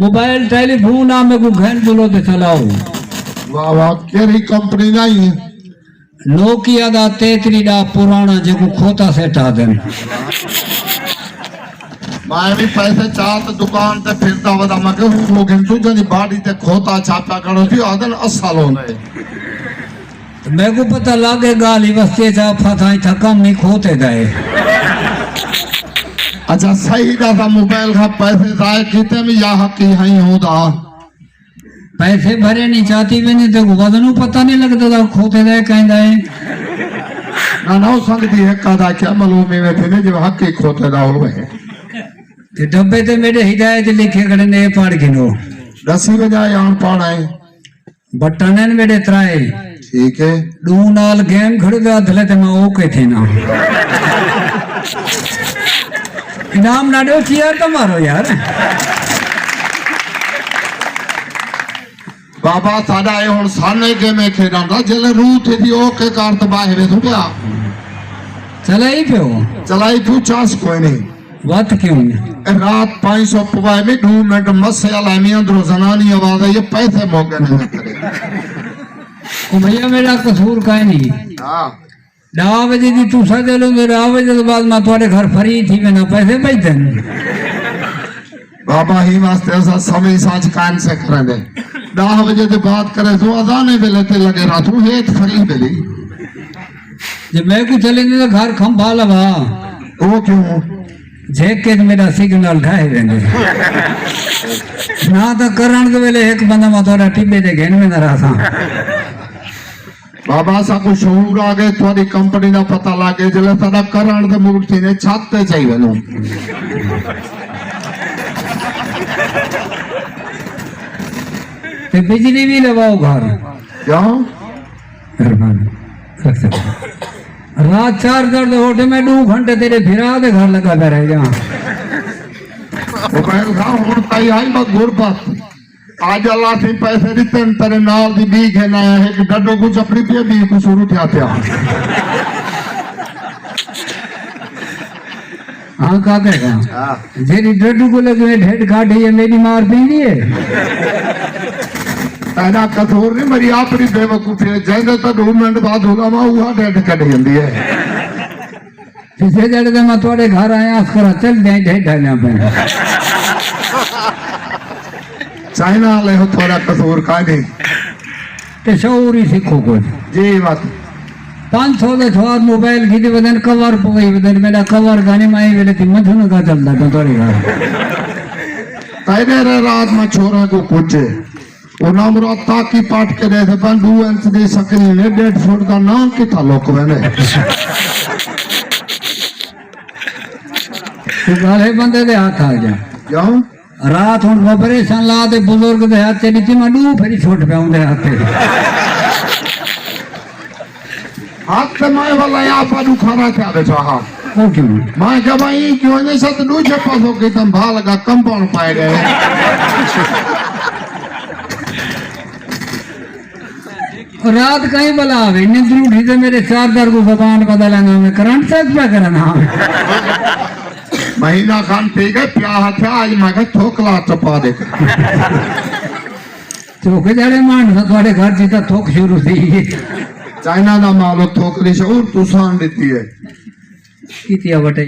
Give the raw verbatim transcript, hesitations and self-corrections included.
موبائل ٹیلی فون آ، میکوں گھن ݙلو تے چلاؤ۔ واہ واہ، کیڑھی کمپنی دا ہئی؟ نوکیا دا تیتری دا پرانا، جیکوں کھوتا سیٹ آہدن۔ میں وی پیسے چا تے دکان تے پھردا ودا، میں کہیا ہوں لوگن تو جنی باڈی تے کھوتا چھاپا کرو تھی آہدن اصل ہوندے۔ میکوں پتہ لڳ ڳئے ڳالھ ہی وستی چا پھا تھا اتھا کم نہیں کھوتے دا ہے۔ اچھا، صحیح دا تھا موبائل کا پیسے ضائع کیتے میں یا حقی ہئی ہوں دا۔ پیسے بھرے نہیں چاتی ویندے تے کو وزن پتہ نہیں لڳدا دا کھوتے دا ہے، کہیں دا ہے۔ نہ، نہ، او سنگ دی ہک آدھا کیا معلوم ہی ویٹھے نے جو حقی کھوتے دا ہوئے۔ تے ڈبے تے میرے ہدایت لکھے کھڑے نے، پڑھ گھنو۔ دسی وجہ آن پڑھ آئے۔ بٹن ہن میݙے ترائے۔ ٹھیک ہے۔ ݙو نال گیم کھڑے تے ادھلے تے میں اوکے تھینا۔ انعام نہ ݙیو، چیئر تاں مارو یار۔ بابا ساݙا اے ہݨ سانے گیمیں کھیݙݨ دا، جیلے روح تھیندی اوکے کر تے ٻاہر ویسوں پیا۔ چلائی پیو۔ چلائی پیو، چاس کوئی نہیں۔ وت کیوں؟ اے رات پنج سو پوائے میں ݙو منٹ مسے والا میں اندروں زنانی آواز آئی ہے، پیسے موقع نہیں کرے۔ او بھیا میرا قصور کائے نہیں۔ ہاں۔ ݙاہ وجے دی تساں چلو، ݙاہ وجے توں بعد میں تہاݙے گھر فری تھی وینا، پیسے بھیج دین۔ بابا ہی واسطے اساں سمے سانچ کائن سے کریں دے۔ ݙاہ وجے دے بعد کرے سو اذانے ویلے تے لڳے راتوں ہیت فری ویلی۔ جے میکوں چلے نہیں تو گھر کھمبا لوا۔ او کیوں؟ جھیک کے میرا سگنل ڈھائے ویندے۔ نہ تاں کرݨ دے ویلے ہک بندہ میں تہاݙا ٹبے تے گھن ویندا رہساں۔ بابا ساکوں شعور آ ڳئے، تہاݙی کمپنی دا پتہ لڳ ڳئے، جلے ساݙا کرݨ دے موڈ تھی نے چھت تے چاہی ویندوں۔ تے بجلی وی لواؤ گھر۔ کیوں؟ مہربانی۔ رکھ سڳدے۔ رات چار درد ہوٹے میں ݙو گھنٹے تیرے بھرا دے گھر لڳا پیا رہ ڳیا۔ او میں کہا ہݨ تائی آئی بس غربت۔ اڄ اللہ سئیں پیسے ݙتن، تیرے نال دی ٻی گھن آیا، ہک ڈڈو کوں چپڑی پیا، ٻی کوں سور اٹھیا پیا۔ ہاں، کا کہے گا؟ ہاں۔ جیڑھی ڈڈو کوں لڳی ہوئی ڈھڈ کاٹھی ہے، میݙی مار پیندی ہے۔ تیݙا قصور نہیں، میݙی اپݨی بے وقوفی ہے، جیندے تاں ݙو منٹ بعد علماء اوہا ڈھڈ کڈھ جاندی ہے۔ کسے جیڑھے تے میں تہاݙے گھر آیا، اس کرا چل جائیں، ڈھے ڈھے لیاں پئے۔ چائنا والے ہو، تہاݙا قصور کائے نہیں۔ تے شعور ہی سکھو کچھ۔ جی بات۔ پنج سو دے سواد موبائل گھدے ودن، کور پوئی ودن، میݙا کور کائے نہیں، میں ویلے تے مجھن کا چلدا پیا تہاݙے گھر۔ تیݙے رے رات میں چھوڑا کو کچھ۔ او نہ مراد تاکی پاٹ کے ݙیکھ پن، ݙو انچ دی سکرین ہے، ݙیڈھ فٹ دا ناں کتھاں لک ویندے۔ تو ڳالھے بندے دے ہتھ آ ڳیا۔ کیوں؟ رات ہݨ آپریشن لا تے بزرگ دے ہتھ تے ݙتی، میں ݙو پھری چھٹ پیا اوندے ہتھ تے۔ ہتھ تے میں والا آپ ݙکھارا تھیا ٻیٹھا ہا۔ او کیوں؟ میں کہا بھائی کیوں نہیں ست ݙوجھے پاسوں کی تم بھال کا کمپاؤنڈ پائے ڳئے۔ رات کہیں بلا آوے، نندروں اٹھی تے میرے چاردر کوں زبان بدل آنا میں کرنٹ سیٹ پیا کرنا۔ مہینہ کھان پی ڳئے، پیا ہتھیا، اڄ میں کہا تھوکلا چپا ݙے۔ تھوک جاڑے مان سا تہاݙے گھر دی تاں تھوک شروع تھی۔ چائنا دا مال او تھوک دی شعور تساں ݙتی ہے۔ کیتی آ وٹے۔